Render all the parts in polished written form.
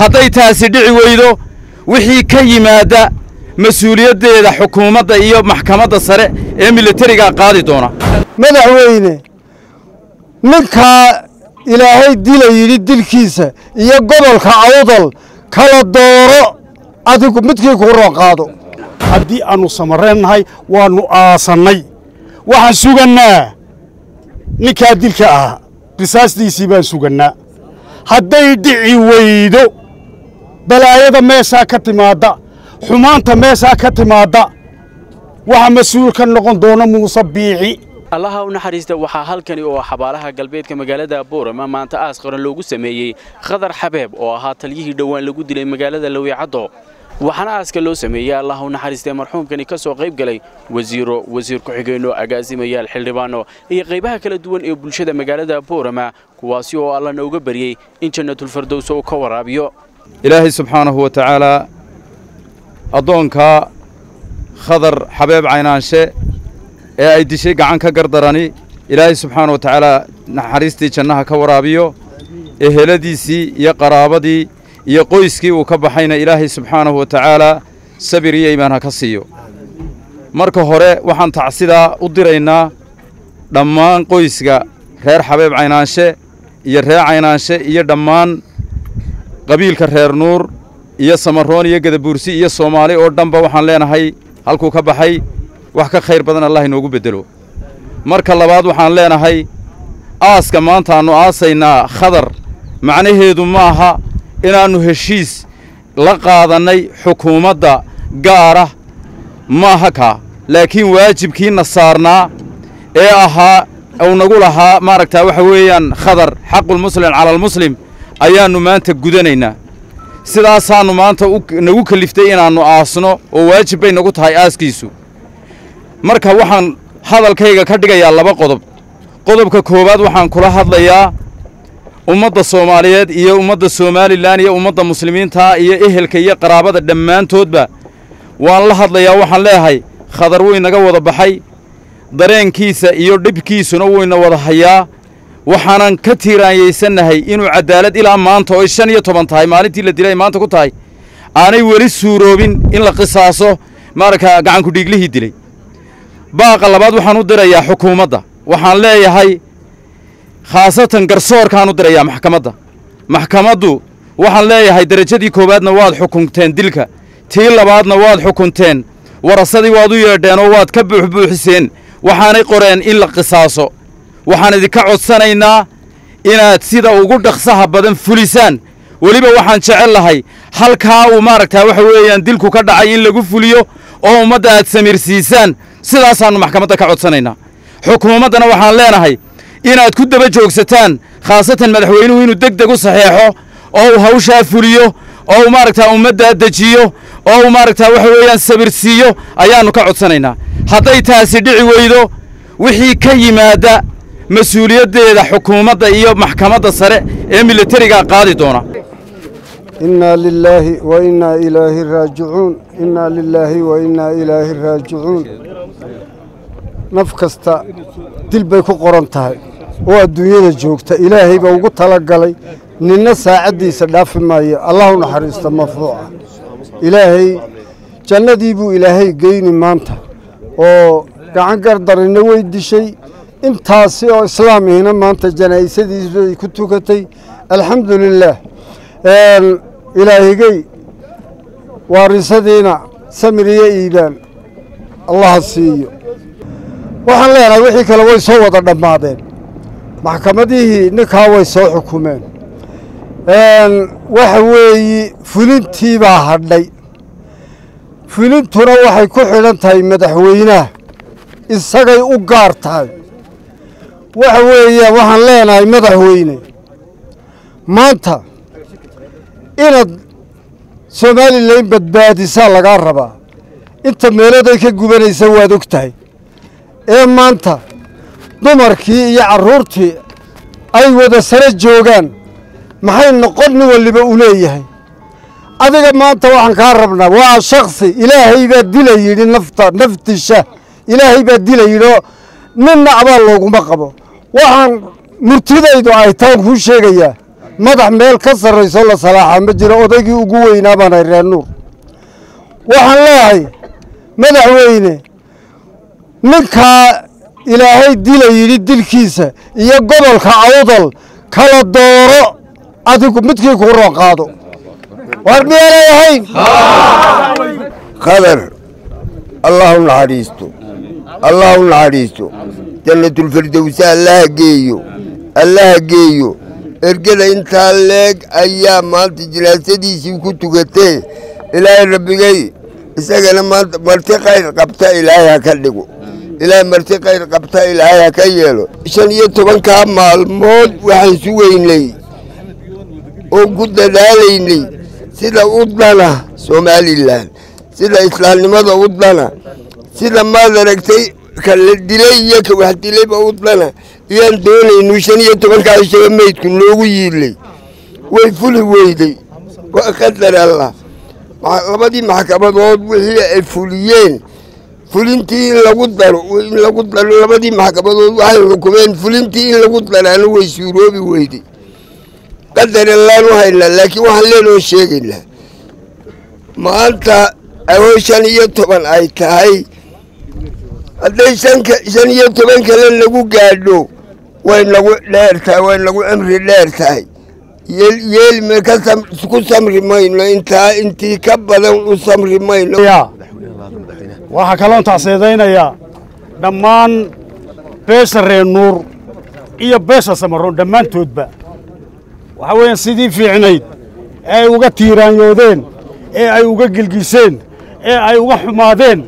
Hadday taasi dhici weydo, wixii ka yimaadda mas-uuliyaddeeda xukuumadda iyo maxkamadda sare ee militariga qaadi doona. Madaxweyne, ninkaa Ilaahay dila yidhi dilkiisa iyo gobolka Awdal kala dooro adigu, midkii kuu roon qaado. Haddii aannu samareennahay, waannu aasannay. Waxaan sugannaa ninkaa dilka ahaa, qisaastiisii baan sugannaa. Hadday dhici weydo, balaayada meeshaa ka timaadda, xumaanta meeshaa ka timaadda, waxa mas-uul ka noqon doona Muuse Biixi. Allaha u naxariista. Waxaa halkani oo xabaalaha galbeedka magaalada Boorama maanta aas qaran loogu sameeyey Khadar Xabeeb oo ahaa taliyihii dhowaan lagu dilay magaalada Lawicaddo. Waxaana aaska loo sameeyey, Allaha u naxariistay marxuumkani, ka soo qayb galay wasiiro, wasiir ku-xigeenno, agaasimayaal, xildhibaano iyo qaybaha kala duwan ee bulshada magaalada Boorama, kuwaasi oo Allana uga baryey in Jannatulfardows uu ka waraabiyo. Ilaahay subxaanahu wa tacaalaa addoonkaa Khadar Xabeeb Caynaanshe ee ay dishay gacan ka gardarani, Ilaahay subxaana wa tacaalaa naxariistii jannaha ka waraabiyo. Eheladiisii iyo qaraabadii iyo qoyskii uu ka baxayna Ilaahay subxaanahu wa tacaalaa sabir iyo iimaan ha ka siiyo. Marka hore waxaan tacsidaa u diraynaa dhammaan qoyska reer Xabeeb Caynaanshe iyo reer Caynaanshe iyo dhammaan qabiilka reer Nuur iyo Samaroon iyo Gadabuursi iyo Soomaali oo dhanba. Waxaan leenahay, halkuu ka baxay wax ka khayr badan Allah inoogu beddelo. Marka labaad waxaan leenahay, aaska maanta aannu aasaynaa Khadar macnaheedu maaha inaannu heshiis la qaadannay xukuumadda gaara, maaha kaa, laakiin waajibkiina saarnaa ee ahaa uu nagu lahaa, maaragtaa, waxa weeyaan Khadar, xaqulmuslim cala almuslim, ayaannu maanta gudanaynaa. Sidaasaannu maanta nagu keliftay inaannu aasno oo waajib bay nagu tahay aaskiisu. Marka waxaan hadalkayga ka dhigayaa laba qodob. Qodobka koowaad, waxaan kula hadlayaa ummadda Soomaaliyeed iyo ummadda Somalilan iyo ummadda muslimiinta iyo ehelka iyo qaraabada dhammaantoodba waan la hadlayaa. Waxaan leeyahay, Khadar wuu inaga wada baxay, dareenkiisa iyo dhibkiisuna wuu ina wada hayaa. Waxaanan ka tiiraanyaysannahay inuu caddaalad ilaa maanta oo 15 tahay maalintii la dilay maanta ku tahay aanay weli suuroobin in la qisaaso, maaragta, gacanku dhiiglihii dilay. Baaqa labaad waxaan u dirayaa xukuumadda. Waxaan leeyahay, khaasatan garsoorkaan u dirayaa, maxkamadda. Maxkamaddu waxaan leeyahay, derajadii koowaadna waad xukunteen dilka, tii labaadna waad xukunteen, warasadii waad u yeedheen oo waad ka buuxbuuxiseen, waxaanay qoreen in la qisaaso. Waxaan idinka codsanaynaa inaad sida ugu dhaqsaha badan fulisaan. Weliba waxaan jecel lahay halkaa uu, maaragtaa, waxa weeyaan dilku ka dhacay in lagu fuliyo oo ummadda aad samirsiisaan. Sidaasaannu maxkamadda ka codsanaynaa. Xukuumaddana waxaan leenahay inaad ku daba joogsataan, khaasatan madaxweynuhu inuu deg deg u saxeexo oo uu hawshaa fuliyo oo uu, maaragtaa, ummaddaa dejiyo oo uu, maaragtaa, waxa weeyaan sabirsiiyo ayaannu ka codsanaynaa. Hadday taasi dhici weydo, wixii ka yimaadda mas-uuliyaddeeda xukuumadda iyo maxkamadda sare ee militariga qaadi doona. إنا لله وإنا إليه راجعون، إنا لله وإنا إليه راجعون. Naf kasta dil bay ku qoran tahay oo adduunyada joogta, Ilaahay baa ugu talagalay, ninna saacaddiisa dhaafi maayo. Allah u naxariista marxuumka, Ilaahay jannadii buu Ilaahay geyni maanta oo gacan gardarina way dishay. Intaasi oo islaamihina maanta janaa'isadiisu ay ku tukatay. Alxamdu lilaah. Ilaahigey waarisadiina samir iyo iibaan Allaha siiyo. Waxaan leenahay, wixii kale way soo wada dhammaadeen, maxkamadihii ninkaa way soo xukumeen. Waxa weeyi, fulintii baa hadhay. Fulintuna waxay ku xidhan tahay madaxweynaha, isagay u gaar tahay. Waxa weeye, waxaan leenahay, madaxweyne, maanta inaad Somalilan badbaadisaa lagaa rabaa. Inta meelood ay ka gubanaysa waad og tahay ee maanta dumarkii iyo carruurtii ay wada sare joogaan, maxay noqon nin waliba u leeyahay? Adiga maanta waxaan kaa rabnaa waa shaksi. Ilaahay baa dila yidhi, nafta naftisha Ilaahay baa dila yidhi oo ninna abaal looguma qabo. Waxaan murtidaydu ay taan kuu sheegayaa, Madax meel ka sarrayso la salaaxa ma jiro. Odaygii ugu weynaa baanahay Reer Nuur. Waxaan leeyahay madaxweyne, ninkaa Ilaahay dila yidhi dilkiisa iyo gobolka Awdal kala dooro adigu, midkii kuu roon qaado. War miyaanay ahayn? Khadar Allah u naxariisto, Allah u naxariisto, Jannatulfirdowsa Allaha geeyo, Allaha geeyo. Ergada intaa leeg ayaa maanta jinaasadiisii ku tukatee. Ilaahay rabbigay isagana maanta marti khayr qabta Ilaahay ha ka dhigo, Ilaahay marti khayr qabta Ilaahay ha ka yeelo. 15-kaa maalmood waxaan sugaynay oo ku dadaalaynay sida u dana Somalilan, sida islaamnimada u dana, sida maad aragtay ka la dilay iyo ka wax dilayba u dana iyaan doonaynu. 15-kaa cishaba meydku noogu yiilay, way fuli weyday. Waa qadar Allah. Labadii maxkamadood wixii ay fuliyeen, fulintii in lagu daro, in lagu daro labadii maxkamadood waxay xukumeen, fulintii in lagu daraana way suuroobi weyday. Qadar Allaan u haynaa, laakiin waxaan leenoo sheegaynaa maanta oo 15 ay tahay, hadday 15 kale nagu gaadho way nagu dheer tahay, way nagu cimri dheer tahay. Yeelme ku samri mayno intaa, intii ka badan u samri mayno. Waxaa kaloon tacseedaynayaa dhammaan beesha Reer Nuur iyo beesha Samaroon dhammaantoodba. Waxaa weeyaan sidii fiicnayd ee ay uga tiiraanyoodeen, ee ay uga gelgiseen, ee ay uga xumaadeen,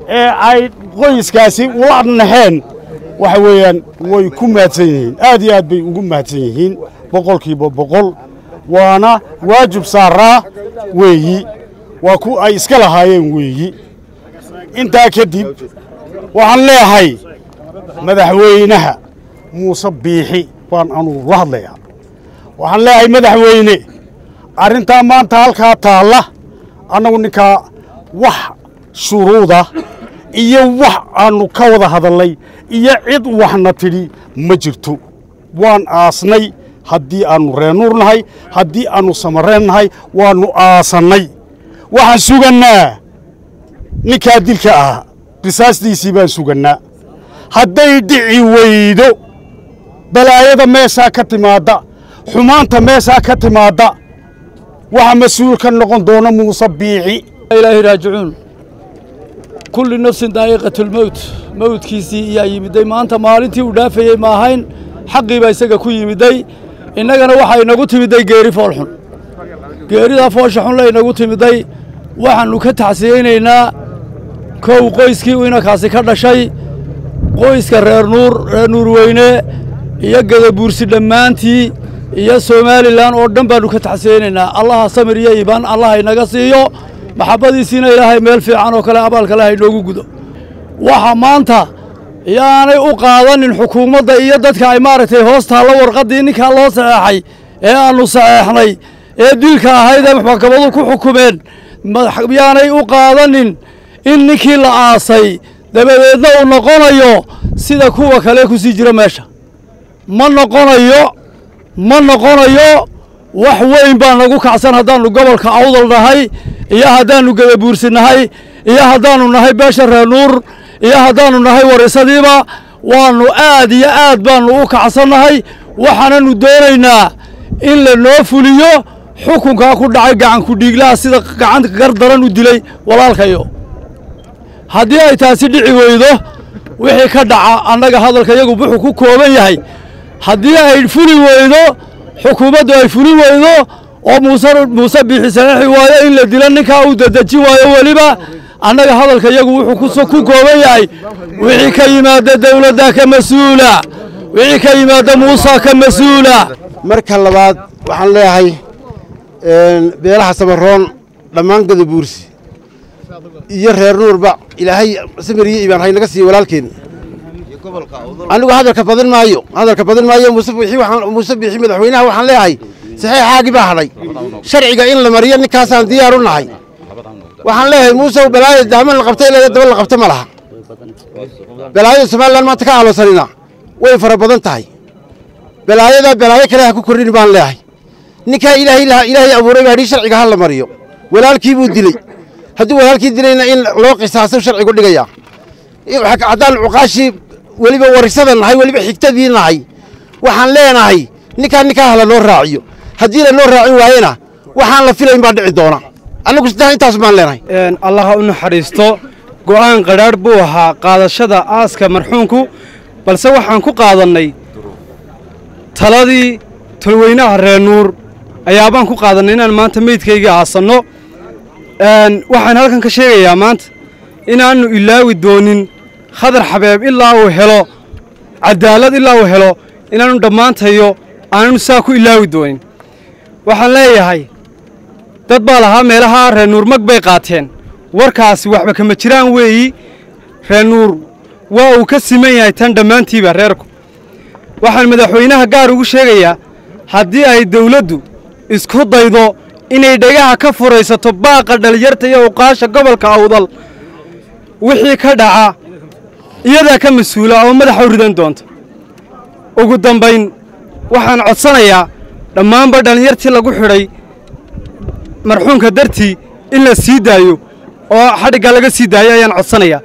ee ay qoyskaasi ula naheen, waxa weeyaan way ku mahadsan yihiin, aad iyo aad bay ugu mahadsan yihiin, 100%. Waana waajib saaraa weeyi, waa ku ay iska lahaayeen weeyi. Intaa kadib waxaan leeyahay madaxweynaha Muuse Biixi baan anugu la hadlayaa. Waxaan leeyahay madaxweyne, arrintaa maanta halkaa taalla, annagu ninkaa wax shuruuda iyo wax aannu ka wada hadalnay iyo cid waxna tidhi ma jirto. Waan aasnay haddii aannu Reenuur nahay, haddii aannu Samareen nahay, waannu aasannay. Waxaan sugannaa ninkaa dilka ahaa qisaastiisii baan sugannaa. Hadday dhici weydo, balaayada meeshaa ka timaadda, xumaanta meeshaa ka timaadda, waxa mas-uul ka noqon doona Muuse Biixi. Ilaahi raajicuun. Kulli nafsin daa'iqatulmowt. Mowdkiisii iyaa yimiday maanta. Maalintii uu dhaafayey ma ahayn, xaqii baa isaga ku yimiday. Innagana waxaa inagu timiday geeri foolxun. Geeridaa foosha xun la inagu timiday waxaannu ka tacsiyeynaynaa kow qoyskii uu inankaasi ka dhashay, qoyska Reer Nuur, Reer Nuur weyne iyo Gadabuursi dhammaantii iyo Somalilan oo dhan baannu ka tacsiyeynaynaa. Allaha samir iyo iibaan Allaha inaga siiyo, maxabbadiisiina Ilaahay meel fiican oo kale abaalkale ha inoogu gudo. Waxa maanta yaanay u qaadanin xukuumadda iyo dadka ay maaragtay hoos taallo warqaddii ninkaa loo saxeexay ee aannu saxeexnay ee dilka ahayd ee maxkamadu ku xukumeen, yaanay u qaadanin in ninkii la aasay dabadeedna uu noqonayo sida kuwa kale ku sii jira meesha. Ma noqonayo, ma noqonayo. Wax weyn baa nagu kacsan haddaannu gobolka Awdal nahay iyo haddaannu Gadabuursi nahay iyo haddaannu nahay beesha Reer Nuur iyo haddaannu nahay warisadiiba. Waannu aad iyo aad baannu u kacsannahay. Waxaananu doonaynaa in la noo fuliyo xukunkaa ku dhacay gacan ku-dhiiglaha sida gacan gardaran u dilay walaalkayo. Haddii ay taasi dhici weydo, wixii ka dhaca annaga hadalka yagu wuxuu ku kooban yahay, haddii ay fuli weydo, xukuumaddu ay fuli weydo oo Muuse Biixi saxiixi waayo in la dilo ninkaa, uu dedejin waayo weliba, annaga hadalka yagu wuxuu ku kooban yahay wixii ka yimaada dawladda ka mas-uula, wixii ka yimaada Muusa ka mas-uula. Marka labaad waxaan leeyahay beelaha Samaroon dhammaan, Gadabuursi iyo Reer Nuurba, Ilaahay samir iyo iibaan haynaga siiyo walaalkeen. Anigu hadalka badin maayo, hadalka badin maayo. Muuse Biixi, waxaan Muuse Biixi madaxweynaha waxaan leeyahay saxeexaagii baa hadhay, sharciga in la mariyo ninkaasaan diyaar u nahay. Waxaan leeyahay Muuse, balaayo daaman la qabtay ilaa daba la qabto ma laha. Balaayada Somalilan maanta ka aaloosanina way fara badan tahay, balaayada balaayo kale ha ku kordhin baan leeyahay. Ninkaa Ilaahay abuuray baa hadhii sharciga ha la mariyo. Walaalkii buu dilay. Haddii walaalkii dilayna in loo qisaaso sharcigu dhigayaa. Haddaan cuqaashii weliba warisada nahay, weliba xigtadii nahay, waxaan leenahay ninkaa hala noo raaciyo. Haddii la noo raacin waayena waxaan la filayn baa dhici doona. Annagu saddex intaas baan leenahay. Allah ha u naxariisto. Go'aan qadhaadh buu ahaa qaadashada aaska marxuunku, balse waxaan ku qaadannay taladii tolweynaha reer Nuur ayaabaan ku qaadannay inaan maanta meydkayga aasanno. Waxaan halkan ka sheegayaa maanta inaannu ilaawi doonin Khadar Xabeeb ilaa uu helo cadaalad, ilaa uu helo inaannu dhammaantayo aananu saa ku ilaawi doonin. Waxaan leeyahay dad baa lahaa meelaha reer Nuur mag bay qaateen. Warkaasi waxba kama jiraan weeyi. Reer Nuur waa uu ka siman yahay tan dhammaantiiba reerku. Waxaan madaxweynaha gaar ugu sheegayaa haddii ay dawladdu isku daydo inay dhegaha ka furaysato baaqa dhalinyarta iyo uqaasha gobolka Awdal, wixii ka dhaca iyadaa ka mas-uula oo madaxa u ridan doonta. Ugu dambayn waxaan codsanayaa dhammaanba dhallinyartii lagu xidhay marxuumka dartii in la sii daayo oo xadhigga laga sii daayo ayaan codsanayaa.